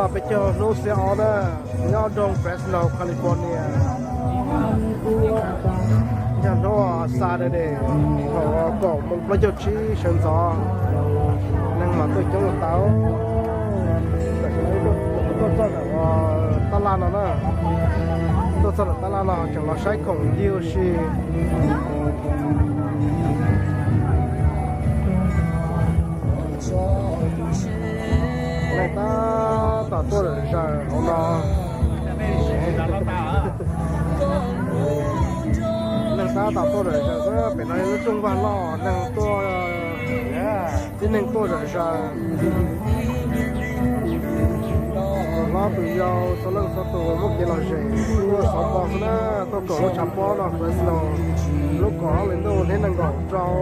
Peb caug hnub xiab ob na, nyob nroog Fresno, California. Yog hnub Saturday, thaum kaum moos plaub caug tsib sawv ntxov, neeg mas tuaj coob tau. Tam sim no tuaj txog ntawm tab laj no na, tuaj txog ntawm tab laj no tseem los saib khoom ncig ua si. Neeg tab tom tuaj zawm zaws hauv no. Neeg tab tom tuaj zawm zaws xwb, pem no yog lub rooj vag loj, neeg tuaj, tib neeg tuaj zawm zaws. Tus hlob tus yau txhua leej txhua tus muab kev lom zem tuaj xov pos xwb na, tuaj koom lub tshav pob no Fresno, lub kaum ob hlis ntuj hnub nees nkaum rau,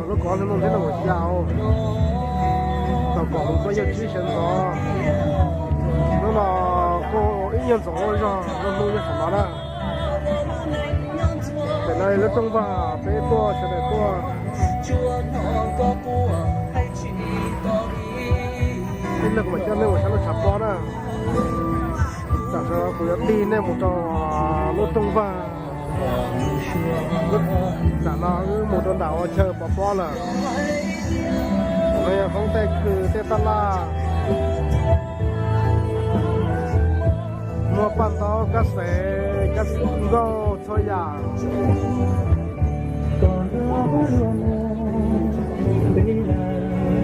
lub kaum ob hlis ntuj hnub nees nkaum xya, thaum kaum moos plaub caug tsib sawv ntxov. Hnub no kuj ib nyuag ntxoov zog, lub hnub nyob saum no na. Pem no lub rooj vag peb tuaj sawv daws tuaj. Ib pliag kuv mam coj nej mus saib lub tshav pob na. Tam sim no kuv yuav tig nej mus rau lub rooj vag. Nram no wb mus rau nram ua chaw pov pob lawm. No yog hoob tej kws tej tab laj, muag paj ntaub kab xev kab nkauj txhua yam.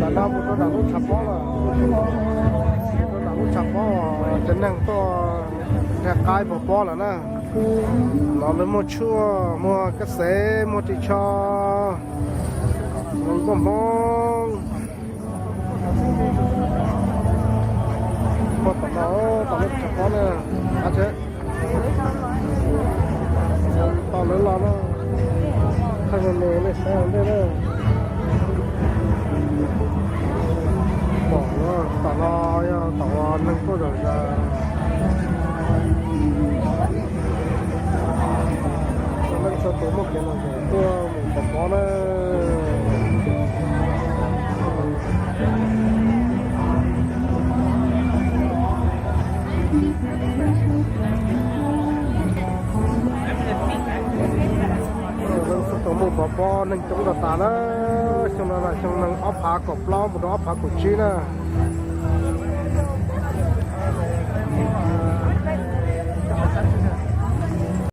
Tam no mus rau nram lub tshav pob lawm, rau nram lub tshav pob, cov neeg tuaj nqa qaib pov pob lawm na. No lawv muag tshuaj, muag kab xev, muag ris tsho, muag nkauj hmoob. Puag tom no, tom lub tshav pob na, a tsev, tom lawv los na, thaj me me nej saib ua ntej na. Pom no, tom no yog tom neeg tuaj zom zaws. Txhua leej txhua tus muaj kev lom zem tuaj mus pov pob na. Txhua leej txhua tus mus pov pob neeg coob rau tas na. Xyoo no xyoo nees ob phav kaum plaub mus rau ob phav kaum tsib na.